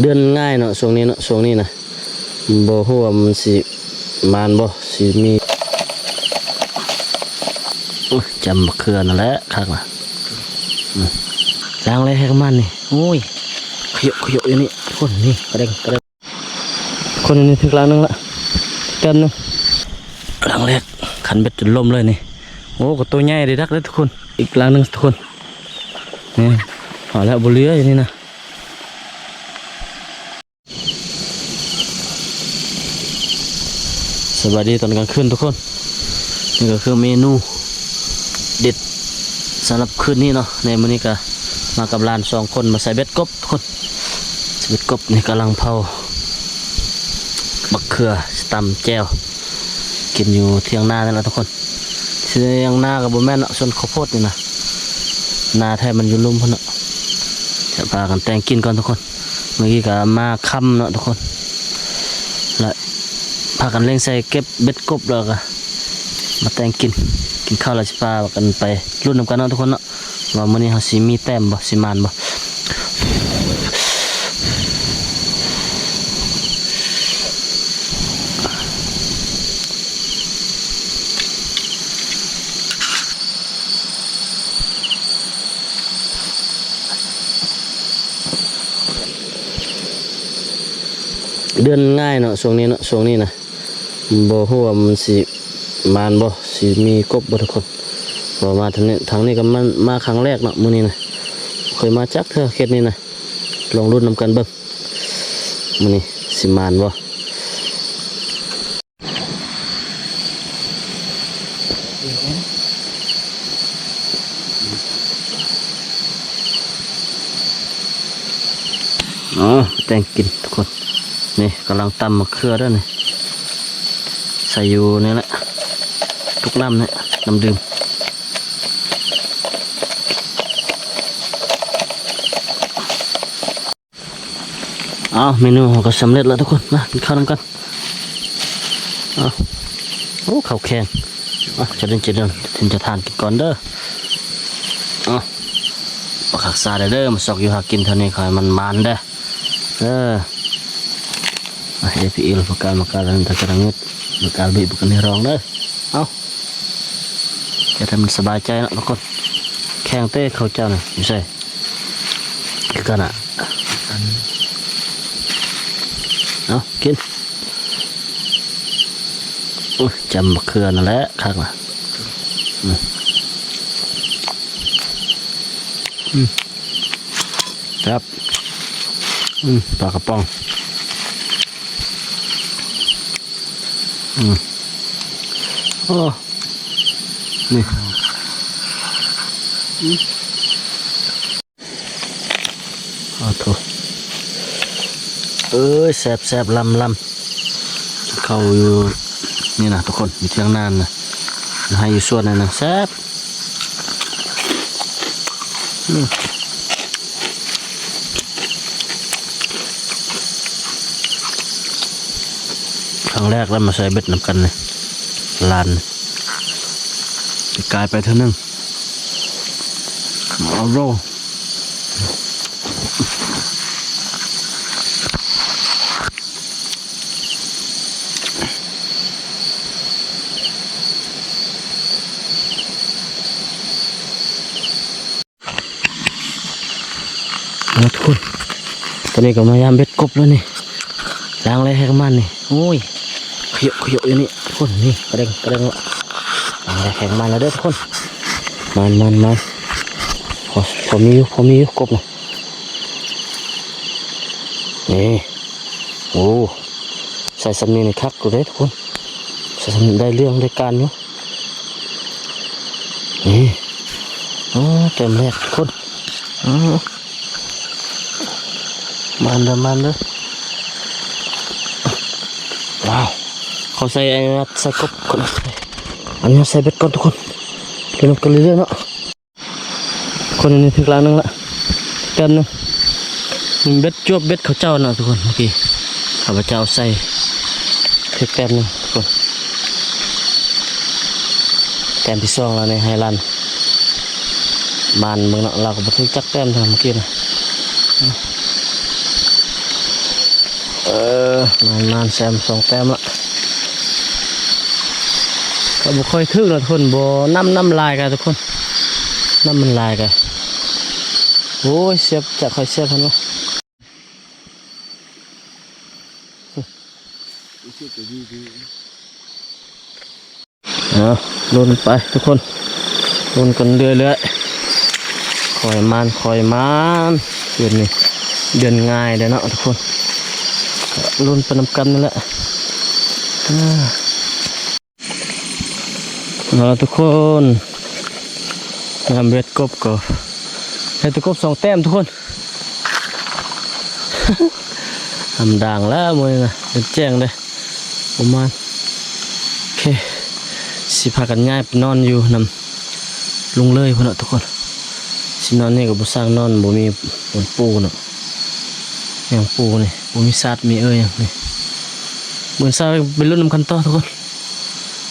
ເດືອນງ່າຍເນາະ ຊ່ວງນີ້ເນາະ ຊ່ວງນີ້ນະ ບໍ່ຮູ້ວ່າມັນຊິມານບໍ່ ຊິມີ ໂອ້ຍ ຈຳບັກເຂືອນັ້ນແຫຼະຄັກນະ ອືມ ລ້າງແລ້ວໃຫ້ມັນນີ້ ໂອ້ຍ ຂະເຍາະຂະເຍາະຢູ່ນີ້ ຄົນນີ້ກະເດັງກະເດັງ ຄົນນີ້ຖືກລ້າງໜຶ່ງລະ ແຕ້ມໜຶ່ງ ລ້າງແລ້ວ ຄັນເບັດຈົນລົ້ມເລີຍນີ້ ໂອ້ ກະໂຕໃຫຍ່ເດ້ ດັກເດ້ທຸກຄົນ ອີກລ້າງໜຶ່ງທຸກຄົນ ນີ້ ເອົາແລ້ວ ບໍ່ເຫຼືອຢູ່ນີ້ນະ. ສະບາຍດີຕອນກາງຄືນທຸກຄົນ ນີ້ກະຄືເມນູເດັດສຳລັບຄືນນີ້ເນາະ ໃນມື້ນີ້ກະມາກັບຫຼານສອງຄົນ ມາໃສ່ເບັດກົບທຸກຄົນ ໃສ່ເບັດກົບ ນີ້ກຳລັງເຜົາບັກເຂືອ ຕຳແຈ່ວ ກິນຢູ່ຖຽງນານີ້ແຫຼະທຸກຄົນ ຖຽງນາກະບໍ່ແມ່ນເນາະ ສວນເຂົ້າໂພດນີ້ນະ ນາແທ້ມັນຢູ່ລຸ່ມພຸ້ນເນາະ ຈະພາກັນແຕ່ງກິນກ່ອນທຸກຄົນ. ມື້ກີ້ກະມາຄ່ຳເນາະທຸກຄົນ ລະພາກັນເລັ່ງໃສ່ເກັບເບັດກົບ ລະກະມາແຕ່ງກິນ ກິນເຂົ້າລະຊິພາກັນໄປລຸ້ນນຳກັນເນາະທຸກຄົນເນາະ ວ່າມື້ນີ້ເຮົາຊິມີແຕ້ມບໍ່ ຊິໝານບໍ່. ເດືອນງ່າຍເນາະ ຊ່ວງນີ້ເນາະ ຊ່ວງນີ້ນະ ບໍ່ຮູ້ວ່າມັນຊິມານບໍ່ ຊິມີກົບບໍ່ທຸກຄົນ ເພາະວ່າມາທາງນີ້ ທາງນີ້ກະມາ ມາຄັ້ງແລກເນາະ ມື້ນີ້ນະ ບໍ່ເຄີຍມາຈັກເທື່ອເຂດນີ້ນະ ລອງລຸ້ນນຳກັນເບິ່ງ ມື້ນີ້ຊິມານບໍ່. ອໍ ແຕ່ງກິນທຸກຄົນ ນີ້ກຳລັງຕຳໝາກເຂືອເດີນີ້ ໃສ່ຢູ່ນີ້ແຫຼະ ຕຸກນ້ຳນີ້ ນ້ຳດື່ມ. ເອົາ ເມນູເຮົາກະສຳເລັດແລ້ວທຸກຄົນ ມາກິນເຂົ້ານຳກັນ. ເອົາ ໂອ້ ເຂົ້າແຂງ ມາ ຈະເດີນ ຈະເດີນ ເປັນເຈົ້າທ່ານກິນກ່ອນເດີ. ເອົາ ປາກຮັກສາໄດ້ເດີ ມາຊອກຢູ່ຫາກິນແຖວນີ້ ຂໍໃຫ້ມັນໝານເດີ ເອີ ເອພີເອລ ປະການ ປະການ ຕະກະລະງຶດ ປະການ ບິ ປະການ ໃຫ້ຮ້ອງເດີ. ເອົາ ເຮັດໃຫ້ມັນສະບາຍໃຈເນາະທຸກຄົນ ແຂງເຕະເຂົ້າເຈົ້ານະ ຢູ່ໃສ ຄືກັນນະ ເອົາ ກິນ ໂອ້ຍ ຈຳບັກເຂືອນັ້ນແຫຼະ ຄັກນະ ອືມ ອືມ ແຊບ ອືມ ປາກະປ໋ອງ ອືມ ໂອ້ ນີ້ ອືມ ໂອ້ໂຖ ເອີຍ ແຊບໆ ລຳໆ ເຂົ້າຢູ່ນີ້ນະທຸກຄົນ ຢູ່ຖຽງນານະ ຢູ່ໄຮ່ຢູ່ສວນນັ້ນນະ ແຊບ. ອືມ ຄັ້ງແລກແລ້ວມາໃສ່ເບັດນຳກັນນີ້ ຫຼານ ປີກາຍໄປເທື່ອໜຶ່ງ ເອົາໂລ. ເອົາທຸກຄົນ ຕອນນີ້ກະມາຍາມເບັດກົບແລ້ວນີ້ ລ້າງແລ້ວໃຫ້ມັນນີ້ ໂອ້ຍ ຂະເຍາະຂະເຍາະຢູ່ນີ້ ທຸກຄົນ ນີ້ກະເດັງກະເດັງ ລ້າງແລ້ວໃຫ້ມັນແລ້ວເດີທຸກຄົນ ມານໆໆ ພໍ ພໍມີຢູ່ ພໍມີຢູ່ກົບນະ ນີ້ ໂອ້ ໃສ່ສ່ຳນີ້ນີ້ຄັກຢູ່ເດ້ທຸກຄົນ ໃສ່ສ່ຳນີ້ໄດ້ເລື່ອງໄດ້ການຢູ່ ນີ້ ໂອ້ ເຕັມແລ້ວທຸກຄົນ ໂອ້ ມາເດີ ມາເດີ ວ້າວ ເຂົາໃສ່ ອັນນີ້ໃສ່ກົບກ່ອນ ອັນນີ້ໃສ່ເບັດກ່ອນທຸກຄົນ ເດີນຳກັນເລື້ອຍໆເນາະ. ຄົນນີ້ຖືກລ້ານໜຶ່ງລະ ແຕ້ມໜຶ່ງ ມັນເບັດຈວບເບັດເຂົາເຈົ້າເນາະທຸກຄົນ ເມື່ອກີ້ຂ້າພະເຈົ້າໃສ່ຖືກແຕ້ມໜຶ່ງທຸກຄົນ ແຕ້ມທີສອງແລ້ວໃນໄຮລານ ມານເບິ່ງເນາະ ລາວກະບໍ່ຖືກຈັກແຕ້ມເທົ່າເມື່ອກີ້ນະ ອືມ. ເອີ ມານໆ ແຊມສອງແຕ້ມລະ ກໍບໍ່ຄ່ອຍຖືກລະທຸກຄົນ ບໍ່ ນ້ຳ ນ້ຳຫຼາຍກະທຸກຄົນ ນ້ຳມັນຫຼາຍກະ ໂອ້ຍ ສຽບ ຈະຄ່ອຍສຽບຫັ້ນວະ. ເອົາ ລຸ້ນໄປທຸກຄົນ ລຸ້ນກັນເລື້ອຍໆ ຄ່ອຍມານ ຄ່ອຍມານ ເດືອນນີ້ ເດືອນງ່າຍເດ້ເນາະທຸກຄົນ ລຸ້ນໄປນຳກັນນີ້ແຫຼະ ເອົາ ເອົາລະທຸກຄົນ ຍາມເບັດກົບກໍໄດ້ແຕ່ກົບສອງແຕ້ມທຸກຄົນ ທຳດາງແລ້ວມື້ນີ້ນະ ເປັນແຈ້ງເດ້ ປະມານ ໂອເຄ ຊິພາກັນຍ້າຍໄປນອນຢູ່ນຳລຸງເລີຍພຸ້ນເນາະທຸກຄົນ ຊິນອນນີ້ກໍບໍ່ຊ່າງນອນ ບໍ່ມີບ່ອນປູເນາະ ຫຍັງປູນີ້ ບໍ່ມີສາດມີເອີ່ຫຍັງນີ້ ມື້ເຊົ້າໄປລຸ້ນນຳກັນຕໍ່ທຸກຄົນ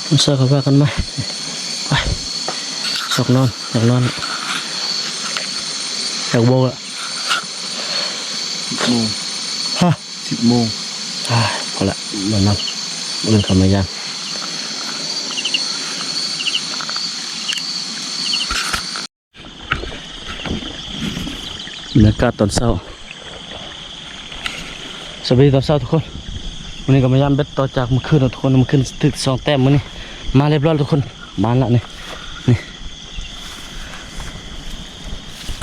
ມື້ເຊົ້າຄ່ອຍວ່າກັນໃໝ່ ໄປ ຢາກນອນ ຢາກນອນ ຢາກໂບກລະ ສິບໂມງ ຮະ ສິບໂມງ ອ່າ ພໍລະ ນອນນຳ ມື້ອື່ນຄ່ອຍມາຢາມ ບັນຍາກາດຕອນເຊົ້າ ສະບາຍດີຕອນເຊົ້າທຸກຄົນ ມື້ນີ້ກໍມາຢາມເບັດຕໍ່ຈາກມື້ຄືນເນາະທຸກຄົນ ມື້ຄືນຖືກສອງແຕ້ມ ມື້ນີ້ມາຮຽບຮ້ອຍແລ້ວທຸກຄົນ ມາລະນີ້ ນີ້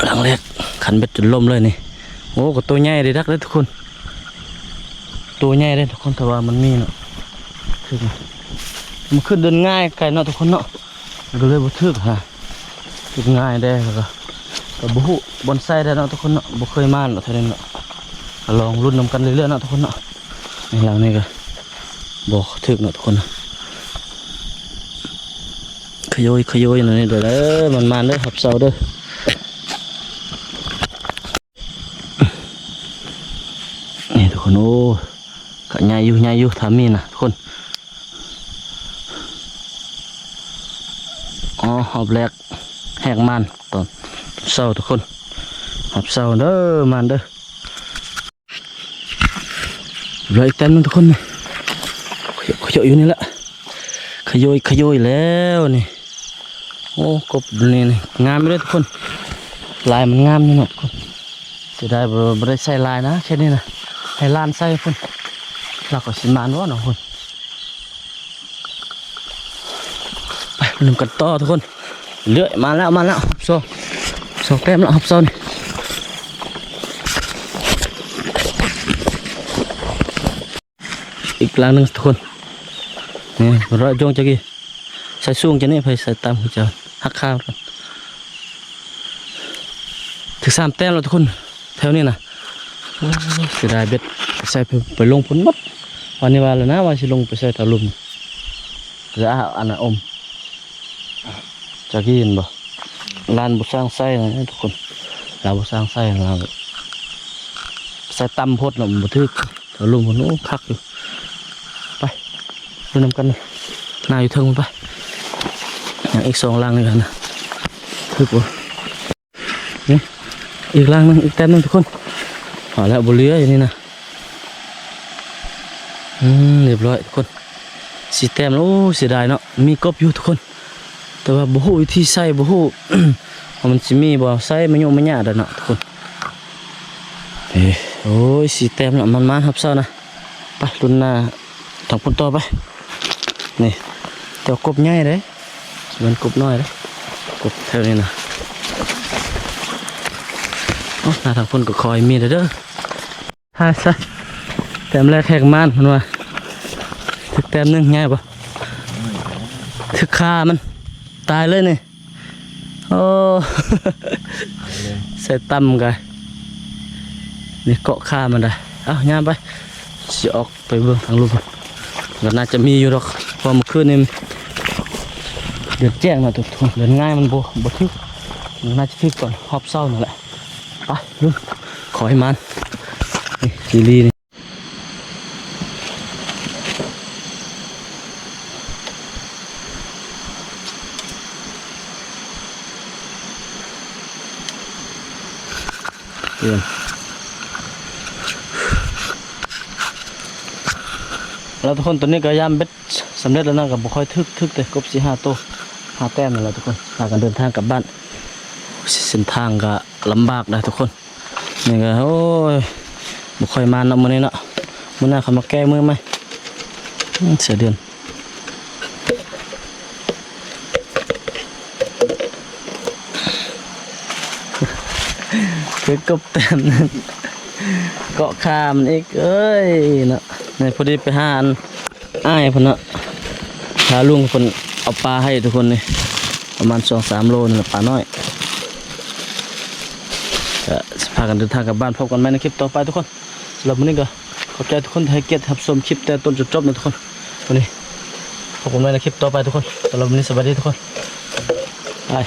ຫຼັງແລກ ຄັນເບັດຈົນລົ້ມເລີຍນີ້ ໂອ້ ກໍໂຕໃຫຍ່ເດ້ ດັກເດ້ທຸກຄົນ ໂຕໃຫຍ່ເດ້ທຸກຄົນ ແຕ່ວ່າມັນມີເນາະ ຄື ມັນຂຶ້ນເດີນງ່າຍໄກເນາະທຸກຄົນເນາະ ມັນກໍເລີຍບໍ່ຖືກຫັ້ນນະ ຖືກງ່າຍເດ້ ແລ້ວກໍ ກໍບໍ່ຮູ້ບ່ອນໃສ່ໄດ້ເນາະທຸກຄົນເນາະ ບໍ່ເຄີຍມາເນາະ ເທື່ອນີ້ເນາະ ກໍລອງລຸ້ນນຳກັນເລື້ອຍໆເນາະທຸກຄົນເນາະ ໃນຫຼັງນີ້ກໍບໍ່ຖືກເນາະທຸກຄົນເນາະ ຂະໂຍຍ ຂະໂຍຍ ໜ້ອຍເດີ ເດີ ມັນມາເດີ ຮັບເຊົາເດີ. ນີ້ທຸກຄົນ ໂອ້ ກະໃຫຍ່ຢູ່ ໃຫຍ່ຢູ່ ຖ້າມີນະທຸກຄົນ ອໍ ຮອບແລກແຮກມານຕອນເຊົ້າທຸກຄົນ ຮັບເຊົ້າເດີ ມານເດີ ເຫຼືອອີກແຕ້ມໜຶ່ງທຸກຄົນ ຂະໂຍຍ ຂະໂຍຍຢູ່ນີ້ແຫຼະ ຂະໂຍຍ ຂະໂຍຍແລ້ວນີ້. ໂອ້ ກົບນີ້ ນີ້ ງາມຢູ່ເດ້ທຸກຄົນ ລາຍມັນງາມຢູ່ເນາະທຸກຄົນ ເສຍດາຍບໍ່ ບໍ່ໄດ້ໃສ່ລາຍນະ ແຄ່ນີ້ນະ ໃຫ້ຫຼານໃສ່ພຸ້ນ ລາວກໍຊິມານບໍ່ເນາະພຸ້ນ ໄປ ມານຳກັນຕໍ່ທຸກຄົນ ເລື້ອຍ ມາແລ້ວ ມາແລ້ວ ສອງ ສອງແຕ້ມແລ້ວ ຮັບເຊົ້ານີ້ ອີກຫຼັງໜຶ່ງທຸກຄົນ ນີ້ ເລາະຈົ່ງຈັກອີ ໃສ່ສູງຈັ່ງນີ້ ໃຜໃສ່ຕ່ຳຄືເຈົ້າ ຫັກຄາ ຖືກສາມແຕ້ມແລ້ວທຸກຄົນ ແຖວນີ້ນະ ໂອ້ ເສຍດາຍເບັດ ໃສ່ໄປ ໄປລົງພຸ້ນໝົດ ວັນນີ້ວ່າແລ້ວນະ ວ່າຊິລົງໄປໃສ່ແຖວລຸ່ມ ແລ້ວອັນນະອົມ ຈັກເຫັນບໍ່ ລານບໍ່ຊ່າງໃສ່ນະທຸກຄົນ ລາວບໍ່ຊ່າງໃສ່ນະ ໃສ່ຕ່ຳໂພດນະ ມັນບໍ່ຖືກ ແຖວລຸ່ມພຸ້ນ ໂອ້ ຄັກຢູ່ ໄປ ໄປນຳກັນ ໜ້າຢູ່ເທິງພຸ້ນ ໄປ ຍັງອີກສອງຫຼັງຢູ່ຫັ້ນນະ ຖືກບໍ່ ນີ້ ອີກຫຼັງໜຶ່ງ ອີກແຕ້ມໜຶ່ງທຸກຄົນ ເອົາແລ້ວ ບໍ່ເຫຼືອຢູ່ນີ້ນະ ອືມ ຮຽບຮ້ອຍທຸກຄົນ ສີ່ແຕ້ມແລ້ວ ໂອ້ ເສຍດາຍເນາະ ມີກົບຢູ່ທຸກຄົນ ແຕ່ວ່າບໍ່ຮູ້ວິທີໃສ່ ບໍ່ຮູ້ວ່າມັນຊິມີບໍ່ ໃສ່ມາຍຸມາຍາດາເນາະທຸກຄົນ ເອີ ໂອ້ຍ ສີ່ແຕ້ມແລ້ວ ມານໆ ຮັບເຊົ້ານະ ໄປລຸ້ນໜ້າທາງພຸ້ນຕໍ່ໄປ ນີ້ ແຕ່ວ່າກົບໃຫຍ່ເດ້ ມັນກົບນ້ອຍເດ້ ກົບແຖວນີ້ນະ ເອົາ ໜ້າທາງພຸ້ນກໍຄ່ອຍມີເດີ ໃຊ່ໆ ແຕ້ມແລກແຮກມານເພິ່ນວ່າ ຖືກແຕ້ມໜຶ່ງ ໃຫຍ່ບໍ່ ຖືກຄາມັນ ຕາຍເລີຍນີ້ ໂອ້ ໃສ່ຕ່ຳກະ ນີ້ເກາະຄາມັນໄດ້ ເອົາ ຍ່າງໄປ ຊິອອກໄປເບິ່ງທາງລຸ່ມ ກໍໜ້າຈະມີຢູ່ດອກ ເພາະເມື່ອຄືນນີ້ ເດືອນແຈ້ງນະທຸກຄົນ ເດືອນງ່າຍມັນບໍ່ ບໍ່ຖືກ ໜ້າຈະຖືກຕອນຮອບເຊົ້ານັ້ນແຫຼະ ໄປລຸ້ນ ຂໍໃຫ້ໝານ ນີ້ ຈີລີນີ້ ເອີ. ແລ້ວທຸກຄົນ ຕອນນີ້ກໍຍາມເບັດສຳເລັດແລ້ວນະ ກໍບໍ່ຄ່ອຍຖືກ ຖືກເດ້ ກົບສີ່ຫ້າໂຕ ຫ້າແຕ້ມນັ້ນແຫຼະທຸກຄົນ. ພາກັນເດີນທາງກັບບ້ານ ເສັ້ນທາງກໍລຳບາກໄດ໋ທຸກຄົນ. ນີ້ກໍ ໂອ້ຍ ບໍ່ຄ່ອຍມານເນາະມື້ນີ້ເນາະ. ມື້ໜ້າຄ່ອຍມາແກ້ມືໃໝ່. ອືມ ເສຍເດືອນ ຄືກົບແຕ້ມໜຶ່ງ ເກາະຂາມັນອີກເອີຍເນາະ. ນີ້ພໍດີໄປຫາອັນ ອ້າຍເພິ່ນເນາະ ພາລຸງເພິ່ນເອົາປາໃຫ້ທຸກຄົນນີ້ ປະມານສອງສາມໂລນີ້ແຫຼະ ປານ້ອຍ. ກະຊິພາກັນເດີນທາງກັບບ້ານ. ພົບກັນໃໝ່ໃນຄລິບຕໍ່ໄປທຸກຄົນ. ສຳລັບມື້ນີ້ກໍຂອບໃຈທຸກຄົນທີ່ໃຫ້ກຽດຮັບຊົມຄລິບແຕ່ຕົ້ນຈົນຈົບນະທຸກຄົນ. ວັນນີ້ພົບກັນໃໝ່ໃນຄລິບຕໍ່ໄປທຸກຄົນ. ສຳລັບມື້ນີ້ສະບາຍດີທຸກຄົນ. ບາຍ.